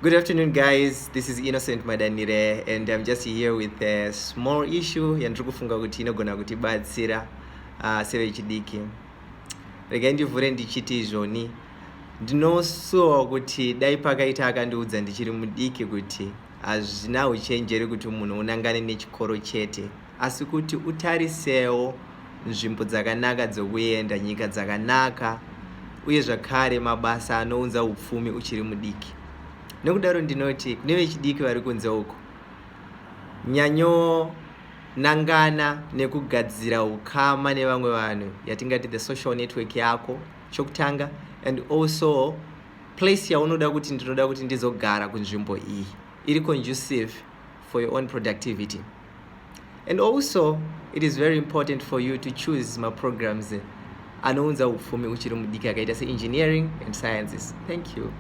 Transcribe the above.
Good afternoon, guys. This is Innocent Madanire, and I'm just here with a small issue yandiri kufunga kuti inogona kutibatsira sevechidiki. Regai ndivhure ndichiti izvoni ndinosuwa kuti dai pakaita akandiudza ndichiri mudiki kuti hazvina uchenjeri kuti munhu unangane nechikoro chete, asi kuti utarisewo nzvimbo dzakanaka dzokuenda, nyika dzakanaka, uye zvakare mabasa anounza upfumi uchiri mudiki. Nokudaro ndinoti kune vechidiki vari kunze uko, nyanyonangana nekugadzira ukama nevamwe vanhu, yatingati the social network yako chokutanga, and also place yaunoda kuti ndinoda kuti ndizogara kunzvimbo iyi iri conducive for your own productivity. And also it is very important for you to choose maprograms anounza upfumi uchiri mudiki, akaita seengineering and sciences. Thank you.